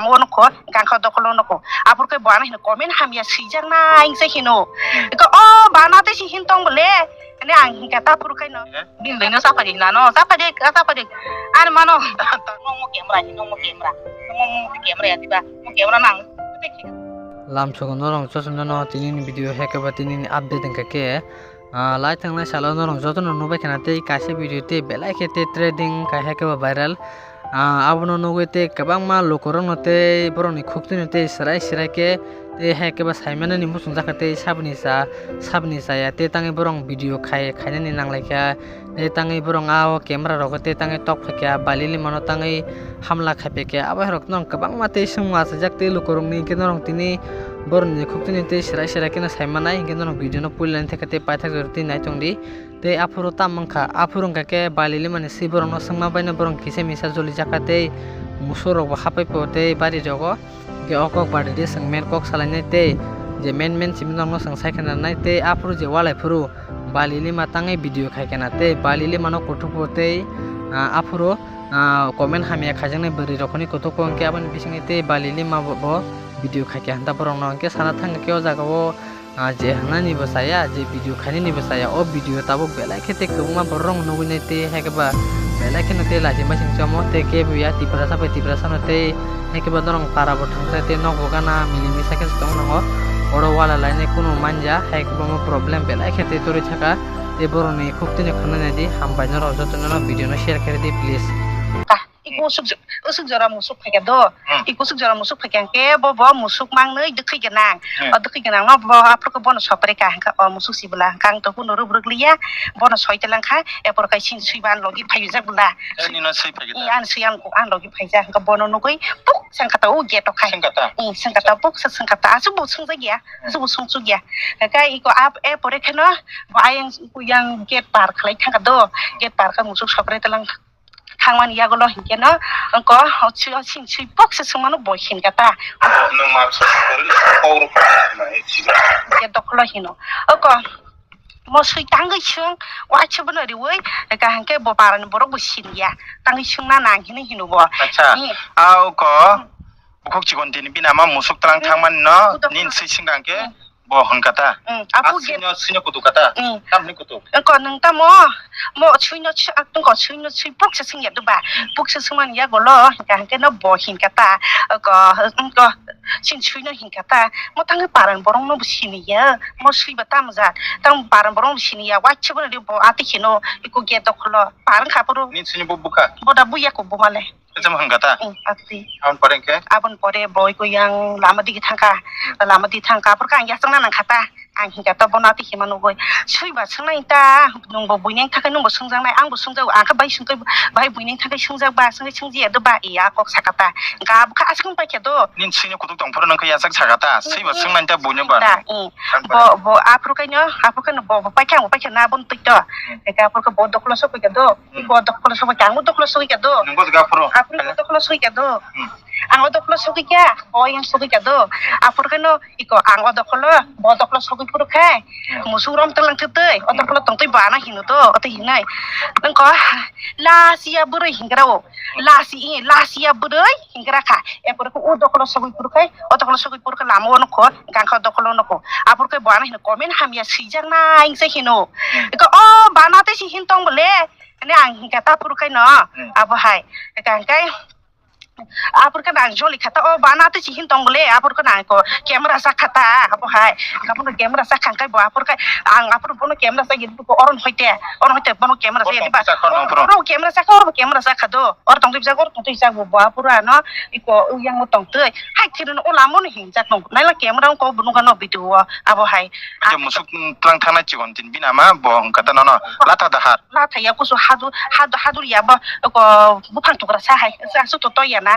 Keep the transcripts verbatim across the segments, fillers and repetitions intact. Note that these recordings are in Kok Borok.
Bo nokho, gangkha dokolo nokho. Aphuru khe bo ano hino comment hamya swijak nai wngse hino. Eko o bana tei si hin tong bole. Ani ang hinkha ta phuru khaino. Eh? Bini dino saphadi hinano, saphadi, saphadi. Ani mano. Nongmo camera, nongmo camera. Nongmo camera ya diba? Mo camera nang. Lamsogo norong chosmano tini ni video hekeba tini ni update wngkha khe. Ah, lai thangnai salo norok jotono nukbai khana tei kaisa video tei belai khe tei trending khai hai khe bo viral. Ah, abono nugwi tei kwbangma lukurokno tei borokni khuktwino tei swrai swrai khe tei hai khe bo saimanani muchungjak kha tei saboni cha, saboni chaya tei tangwi borok video khai, khainani nanglaikha. Tei tangwi borok ah o camera rok tei tangwi tok phaikha, bali limano tangwi hamla khai phaikha. Abo hai rok norok kwbangma tei swngma achaijak tei lukurokni hinkhe norok tini borokni khuktwini tei swrai swrai kheno saimanai hinkhe norok video no puilani thangkhe tei paithak jora twi naitongdi. Tei aphuru tamo wngkha, aphuru wngkha khe bali limani swi borokno swngma baino borok kisa misa jolijak kha tei musuk rokbo hapai pho tei bari rogo. Hinkhe o kok bari di chwng main kok salainai tei je main main simi norokno chwng sai khna nai tei aphuru je walai phuru bali lima tangwi video khai khna tei bali limano kuthukgo tei, ah, aphuru, ah, comment hamya khaijaknai bwrwi rokni kuthukgo hinkhe aboni bisingni tei bali lima bo, bo video khai kha hinta borokno hinkhe sana thangkhe o jaga o. Ah, je hwnani bo chaya, je video khainani bo chaya, o video tabuk belai khe tei kwbangma borok rok nugwi nai tei hai khe ba belai kheno tei lachi masing chomo tei kebo ya Tiprasa bai Tiprasa no tei hai khe ba norok para bo thangsa tei nok bo gana mili misa khe tong nango. Oro wala lainai kunu manja hai khe bo problem belai khe tei torwi thaka tei borok ni khuk tini khwnanai di hambai norok joto no video no share khe di please. Iko usuk, usuk jora musuk phaikha do. Hmm. Iko usuk jora musuk phaikha hwnkhe bo, bo musuk mangnwi dwkhwi gwnang. Hmm. O dwkhwi gwnang no bo aphuru khe bono sopre kha hwnkhe o musuk si bwla hwnkhe ang to hwnwi rwk rwk liya. Bono soi telang kha, epor kai sin sui ban logi phaijak bwla. Eh, nino sui phaikha da? Ani sui ang, ang logi phaijak hwnkhe bono nugwi puk sengkha ta o gate o khai. Sengkha ta? Hmm, sengkha ta puk se sengkha ta. Asuk bo sengjakya, hmm, asuk bo sengchukya. Hwnkhe iko ap, epore kheno bo ayang, yang gate par khlai thangkha do. Gate par khe musuk sopre telang. Thangmani yagulo hinkhe no, wngko, o sui, o sing sui pok se swngmano bo hinkha ta. Nwng ma sa kori, kok rok ma, ma, e, sida. Hinkhe dokholo hino. Oko, mo sui tangwi swng, waisa bono riwi, eka hinkhe bo parani borok bo siniya. Tangwi swngna nang hinwi hino bo. Acha, hmm, a oko, bukhuk chikon tini bini ama musuk twlang hmm, thangmani no, kutok nin sui swngkha hinkhe. Hmm. Bo hwn kata. Mm, apo a ge- suino, suino kutuk kata. Mm. Tamni kutuk. Engko nung tamo, mo suino, engko suino sui puksa singya duba. Mm. Puksa singmani yagolo, hingka hingke no bo hinkata. Engko, engko, sin suino hinkata. Mo tangi paran borong no bo siniya. Mo sui ba tamza. Tang paran borong bo siniya. Wachi bo bo ati hino. Iko ge dokolo. Paran kapuru. Nin suino bo buka. Boda buya ko bumale. Kacham hwn kata? Mm, atwi. Aboni pore hwnkhe? Aboni pore bo iko yang lama digi thangkha. Hmm. Lama digi thangkha, aphuru khe ang yachakna nangkha ta. Ang hinkha ta bono atwi hima nugwi. Sui ba swngnai ta, nwng bo buini thangkhe nwng bo swngjaknai, ang bo swngjago. Ang khe bai swngkhe, bai buini thangkhe swngjak ba, swngwi swngjiya do ba, iya kok sakha ta. Hwnkhe abo khe aswk wng paikha do. Nini suino kutuk tong phuru nwng khe yachak sakha ta, sui ba swngnai ta buino ba. Ta, mm. Aboni pore? Bo, bo, aphuru khe no, aphuru khe no bo, bo paikha, ang bo paikha na, aboni twi to. Hmm. Hwnkhe aphuru khe bo dokolo sokwi kha do. Hmm. Bo dokolo sogwi kha, ang o dokolo sogwi kha do. Nungbo jaga phuru. Aphuru bo dokolo sogwi kha do. Hmm. Ang o dokolo sogwi kha, bo yang sogwi kha do. Hmm. Aphuru khe no iko ang o dokolo, bo dokolo sogwi phuru khe. Hmm. Musuk rom tonglang thwtwi, o dokolo tongtwi bo ano hino do, oto hinai. Nungko lasiya bwrwi hingra o. Hmm. Lasi, i, lasiya bwrwi hingra kha. Aphuru khe o dokolo sogwi phuru khe, o dokolo sogwi phuru khe lama o nokho, gangkha dokolo nokho. Aphuru khe bo ano hino comment hamya swijak nai wngse hino. Hmm. Iko o bana tei si hin tong bole. Ani ang hinkha ta phuru khaino, hmm, abo hai. Hinkha hingkai, aphuru khe ang joli kha ta, o bana tei si hin tong bole, aphuru khe ang ko camera sa kha ta, abo hai. Hinkha bono camera sa kha hingkai bo aphuru khe ang aphuru bono camera sa yedi ko oron hoite, oron hoite bono camera sa yedi ba. Oro camera sa kha, oro camera sa kha do. Oro tong twi jak, oro tong twi jak bo, bo aphuru ano iko yang tong twi. Hai thirun o lama no hinjak nung. Naila camera ko bo nung kha no video o, abo hai. Aja musuk tlang thangna chikon tin bini ama bo hwnkha ta nono. Latha dahar. Lathaya kusu hadu, hadu, hadur ya bo, ko buphang tukra sa hai, sa su to to ya na.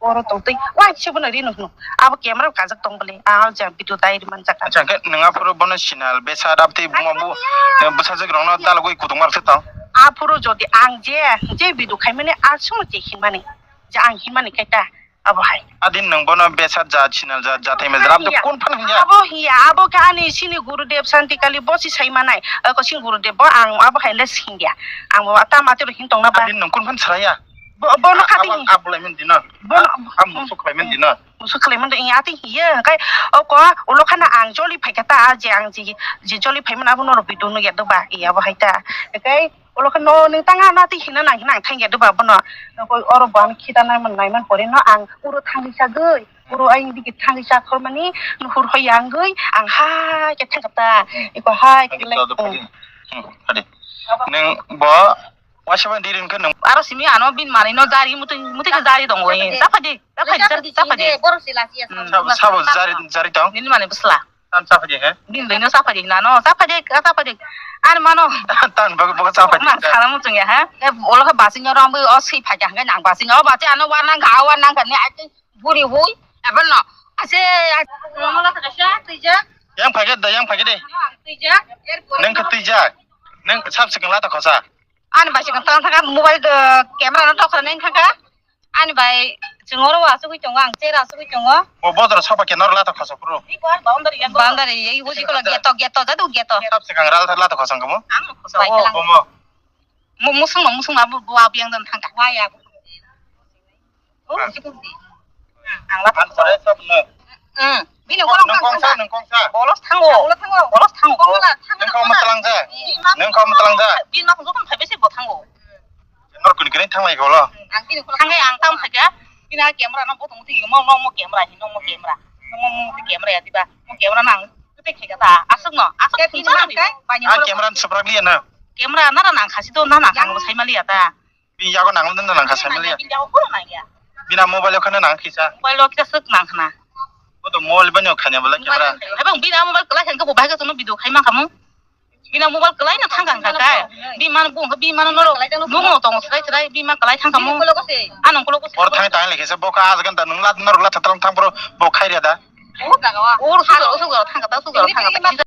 Oro tong twi, wa se bono ri nung nung. Abo camera kajak tong bole, a ja video dai ri manjak. Acha, hwnkhe nwng aphuru bono sinal, besa dap tei buma bu, bwsajwk rokno dalogwi kutung mar se tong. Aphuru jodi ang je, je video khaimani, a sumo je hinmani, je ang hinmani khe ta, abo hai. Adin nwng bono besa ja sinal ja, ja thaima ja, abo to kun phan hinya. Abo hiya, abo khe ani sini Gurudev Santi Kali bo si sai manai. Ako sini Gurudev bo ang abo hai le singya. Ang bo ta mati ro hin tongna ba. Adin nwng kun phan saraya. Bo-, bono kati. Abang abulai mandi na. Bono. Am musuk khlai mandi na. Musuk khlai mandi, iya ati hiya, hingkai oko ulo khana ang joli phaikha ta, je ang je, je joli phaimani abo norok video nugya doba, iya bo hai ta. Hingkai ulo khano nung tanga na ti hina nang, hina ang thangya doba bono. Nokoi oro bo ang khita naiman, naiman pore no ang uro thangwi sagwi, uro ayang digi thangwi sakhormani, nuhur hoi yangwi, ang hai khe thangkha ta, iko hai khe lai. Hmm, hadi. Nung bo Waisa bai diri hwnkhe nwng. Aro simi ano bini manwi no jari mutwi mutwi khe jari tongo. Chapadi, chapadi, chapadi, chapadi. Borok se lasi ya. Hmm. Sabo, sabo jari, jari tong? Nini manwi bwsla. Tam chapadi he? Bini bai no chapadi hinwi ano, chapadi, chapadi. Ani mano. Tan bago bago chapadi. Ma sara muchung ya ha. E olo khe basing oro ambo o swi phaikha hwnkhe nang basing o bati ano wa nang kha, wa nang kha ni ai buri hui. Abon no. Ase. Mama la thakasya twijak. Yang phaikhe da, yang phaikhe de. Twijak. Nang khe twijak. Nang sab sikang la ta khosa. Ani bai se kwthang thangkha mobile, eh, camera no tokra nang thangkha. Ani bai chwng oro asugwi tongo, ang chair asugwi tongo. Bo bodoro sapa khe noro lata khosa phuru. Boundary, eh, uji kola geto, geto, jadu geto. Sab se kang ral lata khosa kamo. Ang khosa. Bai o, kalang. Bomo. Mu-, musung no, musung no, abo, bo abiyang dan thangkha. Waya. Oh, sikung di. Ang lata. Ang sore sab no. Hmm. Bini ulo nang kongsa, nang kongsa. Bolos thango. Bolos thango. Bolos thango. Nang kong matlang ja. Nang kong matlang ja. Bini ma kong jokon phaibe se bo thango. Nor kuni kini thanglai golo. Ang bini ulo thangai ang tam khaja. Bini camera no botong ti mo mo mo camera ni no mo camera. Mo mo mo camera ya diba. Mo camera nang. Kete khaja ta. Asuk no. Asuk bini ma kai. A camera ni suprak liya na. Camera nara nang khasi to nana kang sai maliya ta. Bini yago nang nang nang kha sai maliya. Bini yago phuru nang ya. Bina mobile o khana nang khisa. Mobile o kisa suk nang khana. Bo to mobile bani o khanya bala camera. Hai bang bina mobile kwlai khan ko bo bahai ka tono video khai ma khamu. Bina mobile kwlai na thang kang kha kai. Bi man bu bi man no no mo tong srai srai bi ma kwlai thang khamu. Anong kulo ko. Bor thang thang le khisa bo ka as gan ta nung lat nor lat thang thang bro bo khai ria da. Ur sugar sugar thang ka ta sugar thang ka ta.